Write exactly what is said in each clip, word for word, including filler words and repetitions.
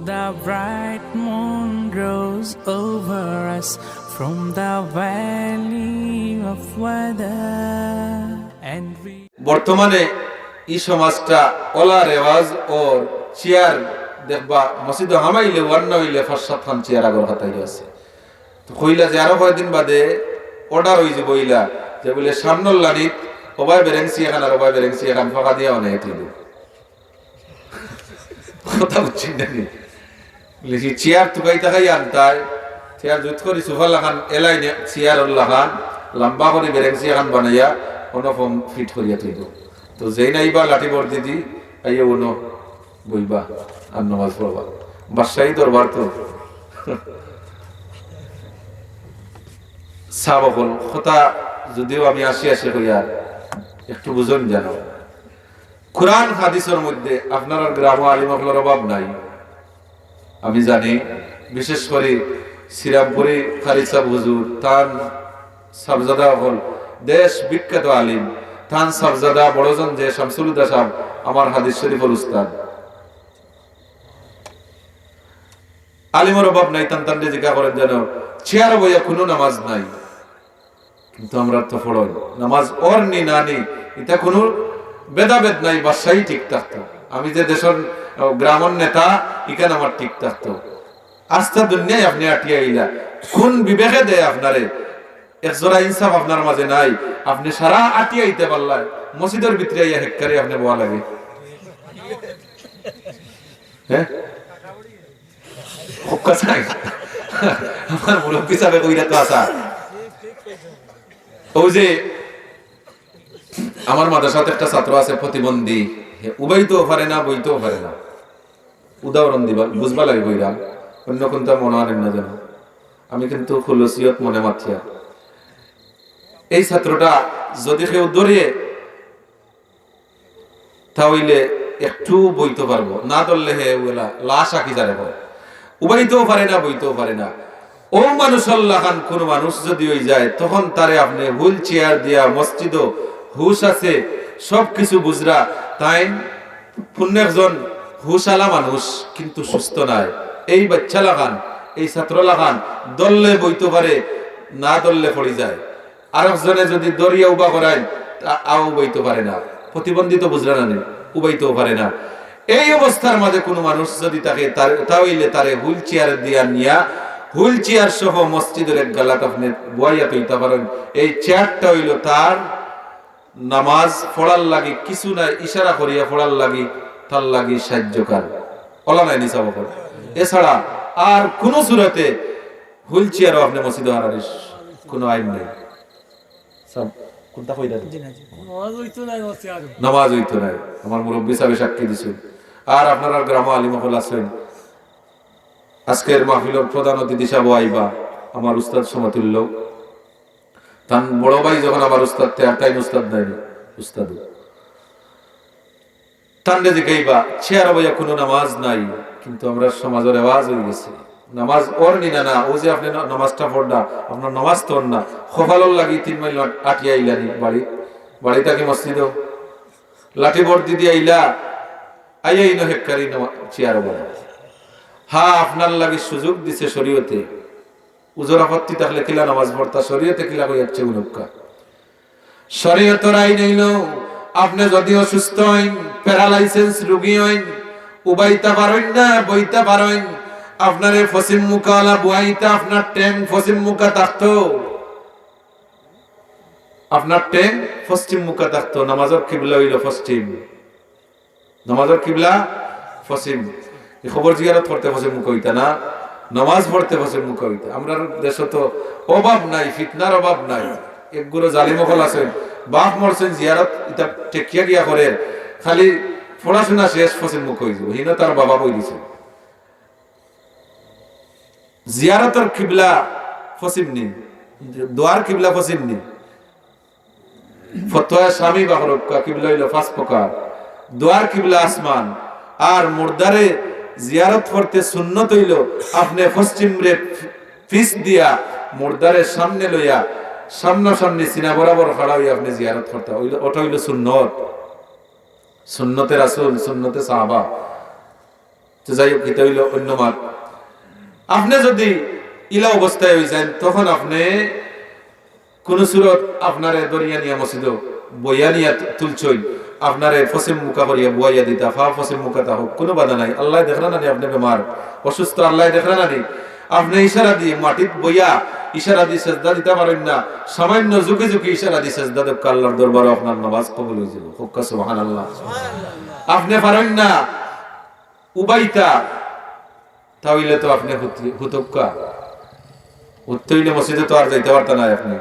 The bright moon rose over us from the valley of weather, and we বর্তমানে ই সমাজটা অলা রেওয়াজ or chair দেখবা, মসজিদো হামাইলে ওয়ান্না অইলে পাঁচ সাত খান চেয়ার আগর কাতাইল আছে। তো কইলা যে আরো কয়দিন বাদে অর্ডার অইযিবো ইলা, যে বুলে সামনর লাইনিত অবায় বেরেংসি এখান আর অবায় বেরেংসি এখান ফাঁকা দিয়া অনে এটি কথা বুঝছি না নি? বুলে, "সে চেয়ার তুকাই তাকাই আনতায়, চেয়ার জুত করি সোফা লাখান, এলাই নে, চেয়ার অর লাখান, লম্বা করি বেরেংসি এখান বানাইয়া, অনো ফর্ম ফিট করিয়া থইব।" তো যেই নাইবা লাঠি বড় দিদি, আইয়া অনো বইবা, আর নামাজ পড়বা। বাদশাহী দরবার তো। সাব অকল, কথা যদিও আমি আসি আসি কইয়ার, একটু বুঝন জানো। কোরআন হাদিসর মধ্যে আপনারার গ্রামো আলিম অকলর অভাব নাই। আমি জানি, বিশেষ করি শ্রীরামপুরি কারি সাব হুজুর, তান সাবজাদা অকল দেশ বিখ্যাত আলিম, তান সাবজাদা বড়জন যে শামসুল হুদা সাব, আমার হাদিস শরীফর উস্তাদ। আলিমর অভাব নাই, তান তানরে জিকা করেন যেন, চেয়ার বইয়া কোনো নামাজ নাই। কিন্তু আমরা তো পড়ই, নামাজ অর নি না নি, ইটা কোনো ভেদাভেদ নাই, বাদশাহী ঠিক থাকতো। আমি যে দেশর, আহ, গ্রামর নেতা, ইখান আমার ঠিক থাকতো। আস্তা দুনিয়ায় আপনে আটিয়া আইলা, কোন বিবেকে দেয় আপনারে? এক জোড়া ইনসাফ আপনার মাঝে নাই, আপনে সারা আটিয়া আইতে পারলা, মসজিদর ভিতরে আইয়া হেক্কারে আপনে বওয়া লাগে। হ্যাঁ? হক্কা চাই। আমার মুরব্বী সাবে কইরা তো আসা। অউ যে আমার মাদ্রাসাত একটা ছাত্র আছে প্রতিবন্ধী, হে উবাইতেও পারে না, বইতেও পারে না। উদাহরণ দিবা, বুঝবা লাগে কইরাম, অন্য কোনটা মনে আনেন না যেন। আমি কিন্তু খুলসিয়ত মনে মাতিয়া। এই ছাত্রটা যদি কেউ ধরে তা অইলে একটু বইতো পারবো, না ধরলে হে ওলা লাশ আঁকি যারে বলে। উবাইতেও পারে না, বইতেও পারে না। অউ মানুষর লাখান কোনো মানুষ যদি অই যায়, তখন তারে আপনে হুইল চেয়ার দিয়া মসজিদো হুশ আছে, সব কিছু বুঝরা, তাইন পুণ্য একজন হুশআলা মানুষ, কিন্তু সুস্থ নায়। এই বাচ্চা লাখান, এই ছাত্র লাখান, ধরলে বইতো পারে, না ধরলে পড়ি যায়। আরক জনে যদি ধরিয়া উবা করাইন, তা আও বইতো পারে না, প্রতিবন্ধী তো বুঝরা না নি, উবাইতেও পারে না। এই অবস্থার মাঝে কোনো মানুষ যদি থাকে, তার, তা অইলে তারে হুইল চেয়ার দিয়া নিয়া, হুইল চেয়ার সহ মসজিদর এক গালাত আপনে বওয়াইয়া থইতা পারেন। এই চেয়ারটা অইলো তার নামাজ পড়ার লাগি, কিছু না ইশারা করিয়া পড়ার লাগি, তার লাগি সাহায্যকার। অলা নাই নিসা বকর। এছাড়া আর কোনো সুরতে হুইল চেয়ারও আপনে মসজিদো আনার কোনো আইন নেই। সাব, কোনটা কইরা? জি না, জি। নামাজ অইতো নায়, নামাজ অইতো নায়। আমার মুরব্বী সাবে সাক্ষী দিছইন। আর আপনারার গ্রামো আলিম অকল আছইন। আজকের মাহফিলর প্রধান অতিথি সাব আইবা, আমার উস্তাদ সমতুল্য। তান বড় ভাই যখন আমার উস্তাদ, তে আর তাইন উস্তাদ নায়, উস্তাদ। তানরে জিকাইবা, চেয়ার বইয়া কোনো নামাজ নাই, কিন্তু আমরা সমাজর রেওয়াজ অই গেছে। নামাজ অর নি না, না, অউ যে আপনে না-, নামাজটা পড়লা, আপনার নামাজ তো অর না। কপালর লাগি তিন মাইল আট-, আটিয়া আইলা নি বাড়ি, বাড়ি থাকি মসজিদো। লাঠি বড় দি দিয়া আইলা, আইয়া ইনো হেক্কারি নামা-, চেয়ার বইয়া। হ্যাঁ, আপনার লাগি সুযোগ দিছে শরীয়তে। উজুর আপত্তি থাকলে কিলা নামাজ পড়তা, শরীয়তে কিলা কইয়াছে উনুক্কা। শরীয়তর আইন অইলো, আপনে যদি অসুস্থ অইন, প্যারালাইসিস রুগী অইন, উবাইতা পারইন না, বইতা পারইন, আপনারে পশ্চিম মুখালা বওয়াইতা, আপনার ঠেং পশ্চিম মুখা থাকতো, আপনার ঠেং পশ্চিম মুখা থাকতো, নামাজর কিবলা অইলো পশ্চিম। নামাজর কিবলা পশ্চিম। এই কবর জিয়ারত করতে পশ্চিম মুখ অইতা না, নামাজ পড়তে পশ্চিম মুখ অইতা। আমরার দেশো তো অভাব নাই, ফিতনার অভাব নাই। এক গুরু জালিম অকল আছইন, বাপ মরছইন, জিয়ারত ইতা ঠেকিয়া গিয়া করের, খালি পড়াশোনা শেষ, পশ্চিম মুখ অইযিবো। হিনো তার বাবা বই দিছে। জিয়ারতর কিবলা পশ্চিম নি, দোয়ার কিবলা পশ্চিম নি। ফতোয়া শামী বা হরক্কা কিবলা অইলো পাঁচ প্রকার। দোয়ার কিবলা আসমান। আর মুর্দারে জিয়ারত করতে সুন্নত অইলো, আপনে পশ্চিম রে পিছ দিয়া, মুর্দারে সামনে লইয়া, সামনাসামনি সিনা বরাবর খাড়া অইয়া আপনে জিয়ারত করতা। অইলো, ওটা অইলো সুন্নত। সুন্নতে রাসূল, সুন্নতে সাহাবা। যাই হোক, ইটা অইলো অইন্য মাত। আপনে যুদি ইলা অবস্থায় অইযাইন, তখন আপনে কুনু সুরত আপনারে ধরিয়া নিয়া মসজিদো বইয়া নিয়া তু-, তুলছইন, আপনারে পশ্চিম মুখা করিয়া বওয়াইয়া দিতা, পা পশ্চিম মুখা থাকউক, কুনু বাধা নাই। আল্লায় দেখরা না নি আপনে বেমার, অসুস্থ, আল্লায় দেখরা না নি? আপনে ইশারা দি মাটিত বইয়া, ইশারা দি সেজদা দিতা পারইন না, সামাইন্য ঝুকি ঝুকি ইশারা দি সেজদা দেউক্কা, আল্লার দরবারো আপনার নামাজ কবুল অইযিবো। কউক্কা সুবহানাল্লাহ। আপনে পারইন না উবাইতা, তা অইলে তো আপনে হুতি-, হুতউক্কা। হুততে অইলে মসজিদো তো আর যাইতা পারতা নায় আপনে।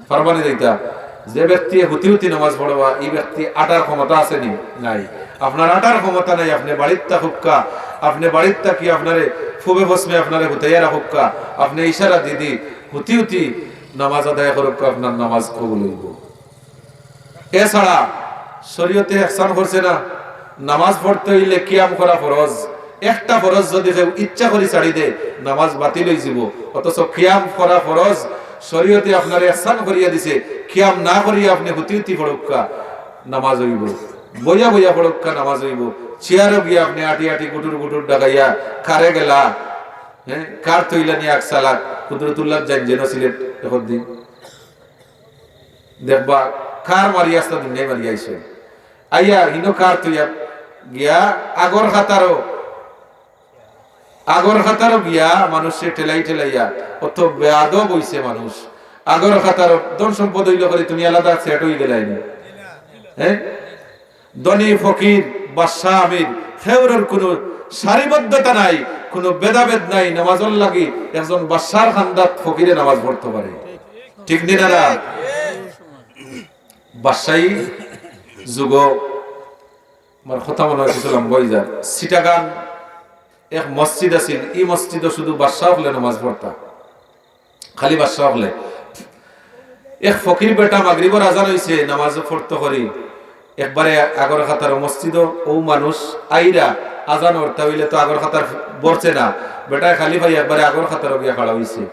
পারবা নি যাইতা? যে ব্যক্তিয়ে হুতি হুতি নামাজ পড়বা, ই ব্যক্তি আটার ক্ষমতা আছে নি? নাই। আপনার আটার ক্ষমতা নাই, আপনে বাড়িত থাকউক্কা, আপনে বাড়িত থাকি আপনারে পুবে পশ্চিমে আপনারে হুতাইয়া রাখউক্কা, আপনে ইশারা দি দি হুতি হুতি নামাজ আদায় করউক্কা, আপনার নামাজ কবুল অইবো। এছাড়া শরীয়তে এহসান করছে না, নামাজ পড়তে অইলে কিয়াম করা ফরজ। একটা ফরজ যুদি কেউ ইচ্ছা করি ছাড়ি দেয়, নামাজ বাতিল অইযিবো। অথচ কিয়াম করা ফরজ, শরীয়তে আপনারে এহসান করিয়া দিছে, কিয়াম না করিয়া আপনে হুতি হুতি পড়উক্কা, নামাজ অইবো। বইয়া বইয়া পড়উক্কা, নামাজ অইবো। চেয়ারো গিয়া আপনে আটি আটি গুটুর গুটুর ডাকাইয়া কারে গেলা, হ্যাঁ, কার থইলা নি এক সালাত, কুদরতুল্লাহ জাইন যেন সিলেট এখন দিন। দেখবা, কার মারি আস্তা দুনিয়ায় মারি আইছে। আইয়া হিনো কার থইয়া গিয়া আগর কাতারো, আগর কাতারো গিয়া মানুষরে ঠেলাই ঠেলাইয়া, অত বেয়াদব অইছে মানুষ। আগর কাতারো ধন সম্পদ অইলো করি তুমি আলাদা সেট অই গেলায় নি। হ্যাঁ? ধনী ফকির, বাদশা আমির, কেউরর কুনু সারিবদ্ধতা নাই, কুনু ভেদাভেদ নাই। নামাজর লাগি একজন বাদশার খান্দাত ফকিরে নামাজ পড়তো পারে। ঠিক নি না? বাদশাই যুগো, আমার কথা মনো অয় কিছু লম্বা অইযার। চিটাগাং এক মসজিদ আছিল, ই মসজিদো শুধু বাদশা অকলে নামাজ পড়তা, খালি বাদশা অকলে। এক ফকির বেটা মাগরিবর আজান অইছে, নামাজ পড়তো করি, একবারে আগর কাতারো মসজিদো অউ মানুষ আইরা আজান অরতা অইলে তো আগর কাতার ভরছে না, বেটায় খালি পাইয়া একবারে আগর কাতারো গিয়া খাড়া অইছে।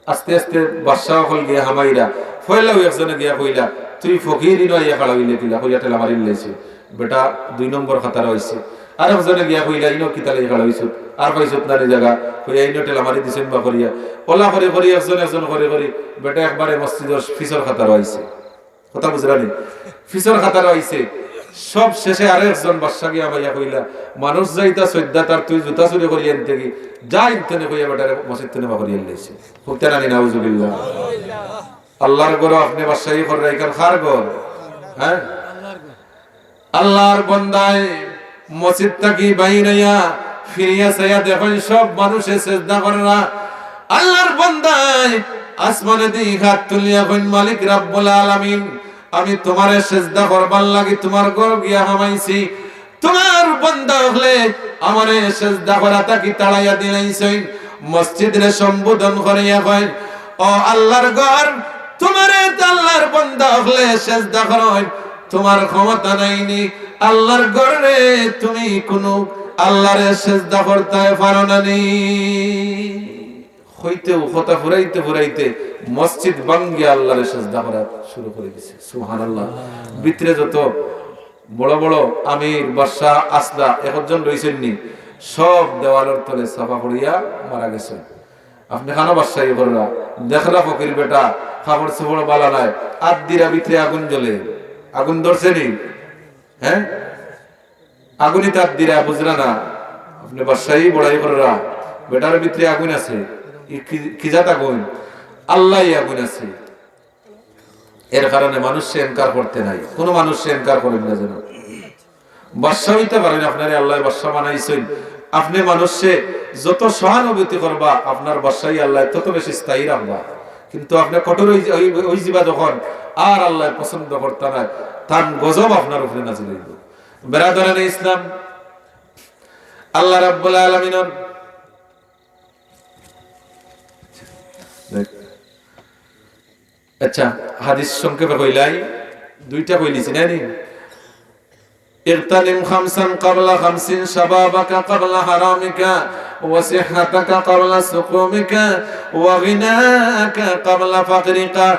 আস্তে আস্তে বাদশা অকল গিয়া হামাইরা, পয়লাউ একজনে গিয়া কইলা, "তুই ফকির, ইনো আইয়া খাড়া অইলে কিলা?" কইয়া ঠেলা মারি লাইছে। বেটা দুই নম্বর কাতারো আইছে। আরকজনে গিয়া কইলা, "ইনো কিতার লাগি খাড়া অইছত? আর পাইছত না নি জাগা?" কইয়া ইনো ঠেলা মারি দিছইন বা করিয়া। অলা করি করি একজন একজন করি করি বেটা একবারে মসজিদর পিছর কাতারো আইছে। কথা বুঝরা নি? পিছর কাতারো আইছে। সব শেষে আরো একজন বাদশা গিয়া হামাইয়া কইলা, "মানুষ যাইতা সইদ্দা তার, তুই জুতা চুরি করিয়া আনতে কি? যা ইনতনে," কইয়া বেটারে মসজিদ তনে বার করিয়া লাইছে। কইতা না নি নাউজুবিল্লাহ। আল্লার ঘরো আপনে বাদশাই কররা, ইখান কার ঘর? হ্যাঁ? আল্লার বন্দায় মসজিদ থাকি বাইর অইয়া ফিরিয়া চাইয়া দেখইন সব মানুষে সেজদা কররা। আল্লার বন্দায় আসমানে দি হাত তুলিয়া কইন, "মালিক রাব্বুল আলামিন, আমি তুমারে সেজদা করবার লাগি তুমার ঘরো গিয়া হামাইছি। তুমার বন্দা অকলে আমারে সেজদা করা থাকি তাড়াইয়া দিলাইছইন।" মসজিদরে সম্বোধন করিয়া কইন, "ও আল্লার ঘর, তুমারে তো আল্লার বন্দা অকলে সেজদা করইন, তুমার ক্ষমতা নাই নি? আল্লার ঘররে তুমি কুনু আল্লারে সেজদা করতায় পারো না নি?" কইতেউ কথা ফুরাইতে ফুরাইতে মসজিদ ভাঙ্গিয়া আল্লারে সেজদা করা শুরু করি দিছে। সুবহানাল্লাহ। ভিতরে যত বড় বড় আমির, বাদশা আছলা, একজন রইছইন নি, সব দেওয়ালর তলে চাপা পড়িয়া মারা গেছইন। আপনে কানো বাদশাই কররা, দেখরা ফকির বেটা, কাপড় চোপড় বালা নাই, আত দিরা ভিতরে আগুন জ্বলে, আগুন ধরছে নি? হ্যাঁ? আগুনি তাত দিরা, বুঝরা না? আপনে বাদশাই বড়াই কররা, বেটার ভিতরে আগুন আছে। ই কি, কি জাত আগুন? আল্লায় আগুন আছে। এর কারণে মানুষে এনকার করতে নাই, কুনু মানুষে এনকার করইন না যেন। বাদশা অইতা পারইন, আপনারে আল্লায় বাদশা বানাইছইন। আপনে মানুষে যত সহানুভূতি করবা, আপনার বাদশাই আল্লায় তত বেশি স্থায়ী রাখবা। কিন্তু আপনে কঠোর অই, অই, অইযিবা যখন, আর আল্লায় পছন্দ করতা নায়, তান গজব আপনার উপরে নাজিল অইবো। বেরাদরানে ইসলাম, আল্লাহ রাব্বুল আলামিনর, আচ্ছা, হাদিস সংক্ষেপে কইলাই, দুইটা কইলিছি, নায় নি? اغتنم خمسا قبل خمس، شبابك قبل هرمك، وصحتك قبل سقمك، وغناك قبل فقرك।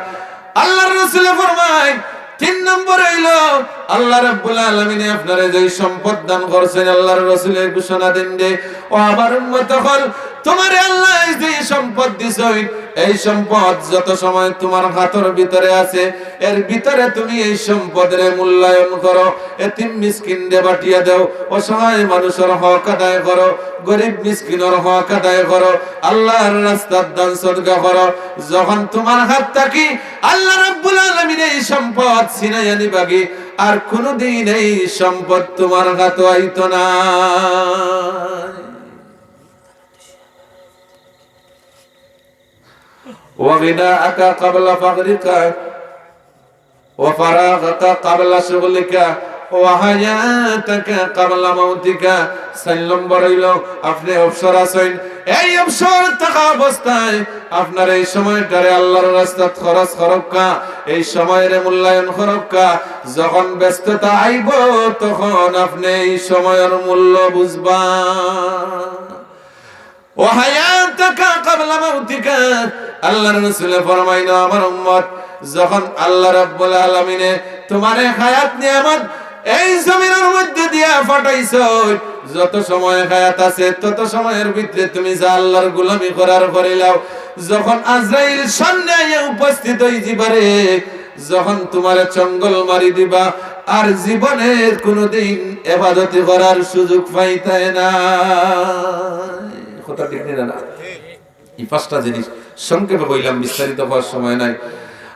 আল্লাহর রাসূলে ফরমায়, তিন নম্বর অইলো, আল্লাহ রাব্বুল আলামিনে আপনারে যেই সম্পদ দান করছইন, আল্লাহর রাসূলে ঘোষণা দেন দে, "ও আমার উম্মত অকল, তুমারে আল্লায় যেই সম্পদ দিছইন, এই সম্পদ যত সময় তুমার হাতর ভিতরে আছে, এর ভিতরে তুমি এই সম্পদরে মূল্যায়ন করো, এতিম মিসকিনরে বাটিয়া দেও, অসহায় মানুষর হক আদায় করো, গরিব মিসকিনর হক আদায় করো, আল্লাহর রাস্তাত দান সদকা করো।" যখন তুমার হাত থাকি আল্লাহ রাব্বুল আলামিনে এই সম্পদ ছিনাইয়া নিবাগি, আর কুনুদিন এই সম্পদ তুমার হাতো আইতো না। وغناك قبل فقرك، وفراغك قبل شغلك، وحياتك قبل موتك। চাইর নম্বর অইলো, আপনে অবসর আছইন, এই অবসর থাকা অবস্থায় আপনার এই সময়টারে আল্লাহর রাস্তাত খরচ করউক্কা, এই সময়রে মূল্যায়ন করউক্কা। যখন ব্যস্ততা আইবো, তখন আপনে এই সময়র মূল্য বুঝবা। "ওয়া হায়াতাকা কাবলা মাউতিকা।" আল্লাহর রাসূলে ফরমাইন, "আমার উম্মত, যখন আল্লাহ রাব্বুল আলামিনে তুমারে হায়াত নিয়ামত এই জমিনর মধ্যে দিয়া পাঠাইছইন, যত সময় হায়াত আছে, তত সময়র ভিতরে তুমি যা আল্লাহর গোলামি করার করিলাও। যখন আজরাইল সামনে আইয়া উপস্থিত অইযিবারে, যখন তুমারে চঙ্গল মারি দিবা, আর জীবনে কুনুদিন ইবাদতি করার সুযোগ পাইতায় না।" কথা ঠিক নি না? না, এই পাঁচটা জিনিস সংক্ষেপে কইলাম, বিস্তারিত কওয়ার সময় নাই।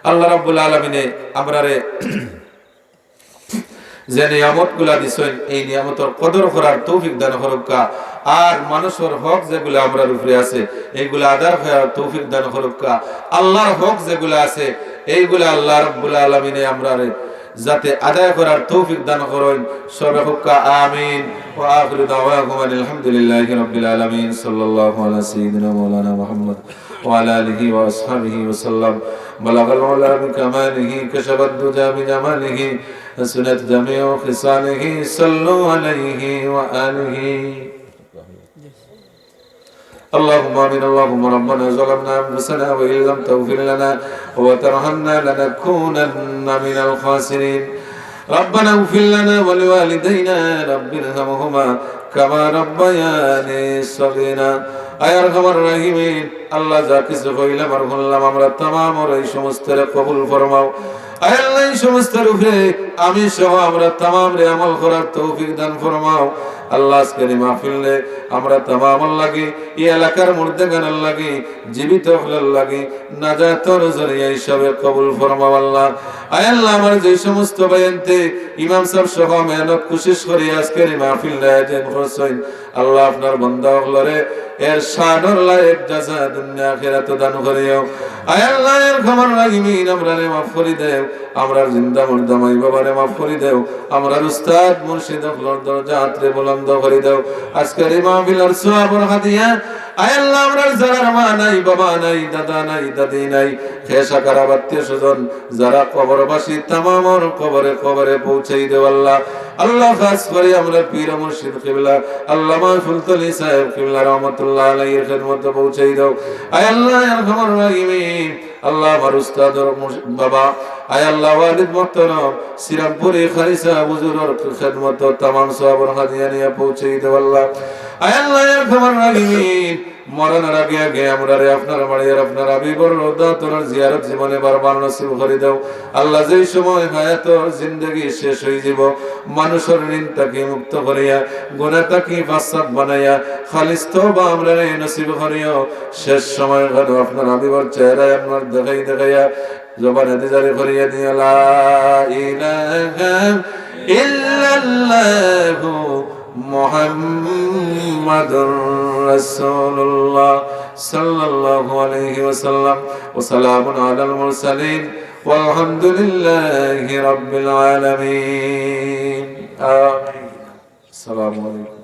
আল্লাহ রাব্বুল আলামিনে আমরারে যে নিয়ামতগুলা দিছইন, এই নিয়ামতর কদর করার তৌফিক দান করউক্কা। আর মানুষর হক যেগুলা আমরার উপরে আছে, এইগুলা আদায় করার তৌফিক দান করউক্কা। আল্লাহর হক যেগুলা আছে, এইগুলা আল্লাহ রাব্বুল আলামিনে আমরারে যাতে আদায় করার তৌফিক দান করইন। সবে কউক্কা আমিন। وآخر دعواهم أن الحمد لله رب العالمين. صلى الله على سيدنا مولانا محمد وعلى آله وأصحابه وسلم. بلغ العلا بكماله، كشف الدجى بجماله، حسنت جميع خصاله، صلوا عليه وآله. اللهم آمين. اللهم ربنا ظلمنا أنفسنا وإن لم تغفر لنا وترحمنا لنكونن من الخاسرين. ربنا اغفر لنا ولوالدينا رب ارحمهما كما ربياني صغيرا. আয় আরহামার রাহিমিন, আল্লাহ, যা কিছু কইলাম আর হুনলাম, আমরা তামামর এই সমস্তরে কবুল ফরমাও। আয় আল্লাহ, এই সমস্তর উপরে আমি সহ আমরা তামামরে আমল করার তৌফিক দান ফরমাও। আল্লাহ, আজকের এই মাহফিলরে আমরা তামামর লাগি, এই এলাকার মুর্দেগানর লাগি, জীবিত অকলর লাগি নাজাতর জরিয়া হিসাবে কবুল ফরমাও আল্লাহ। আয় আল্লাহ, আমার যে সমস্ত ভাইয়াইন্তে ইমাম সাব সহ মেহনত কুশিশ করি আজকের এই মাহফিলর আয়োজন করছইন, আল্লাহ, আপনার বান্দা অকলরে এর শানর লায়েক জাযা দুনিয়া আখিরাতো দান করিও। আয় আল্লাহ, আয় আরহামার রাহিমিন, আমরারে মাফ করি দেও, আমরার জিন্দা মুর্দা মাই বাবারে মাফ করি দেও, আমরার উস্তাদ মুর্শিদ অকলর দরজাতরে বুলন্দ করি দেও। আজকের এই মাহফিলর সওয়াবর হাদিয়া, আয় আল্লাহ, আমরার যারার মা নাই, বাবা নাই, দাদা নাই, দাদি নাই, খেশ আকারাব আত্মীয় স্বজন, যারা কবরবাসী, তামামর কবরে কবরে পৌঁছাই দেও আল্লাহ। আল্লাহ, খাস করি আমরার পীর মুর্শিদ কিবলা আল্লামা ফুলতলি সাহেব কিবলা রহমতুল্লাহ আলাইহির খেদমতো পৌঁছাই দেও। আয় আল্লাহ, আয় আরহামার রাহিমিন, আল্লাহ, আমার উস্তাদর মুর্শ-, বাবা, আয় আল্লাহ, ওয়ালিদ মোহতরম শ্রীরামপুরি কারি সাহেব হুজুরর খেদমতো তামাম সওয়াবর হাদিয়া নিয়া পৌঁছাই দেও আল্লাহ। আয় আল্লাহ, আয় আরহামার রাহিমিন, মরণর আগে আগে আমরারে আপনার বাড়ি আর আপনার হাবিবর রওজা তোরার জিয়ারত জীবনে বারবার নসিব করি দেও। আল্লাহ, যেই সময় হায়াতর জিন্দেগি শেষ অইযিবো, মানুষর ঋণ থাকি মুক্ত করিয়া, গুনা থাকি পাক সাফ বানাইয়া, খালিস তওবা আমরারে নসিব করিও। শেষ সময় কানো আপনার হাবিবর চেহারা আপনার দেখাই দেখাইয়া জবানেদি জারি করিয়া দিও, লা ইলাহা ইল্লাল্লাহু মুহাম্মাদুর রাসূলুল্লাহ সাল্লাল্লাহু আলাইহি ওয়াসাল্লাম। ওয়া সালামুন আলাল মুরসালিন ওয়ালহামদুলিল্লাহি রাব্বিল আলামিন। আমিন। আসসালামু আলাইকুম।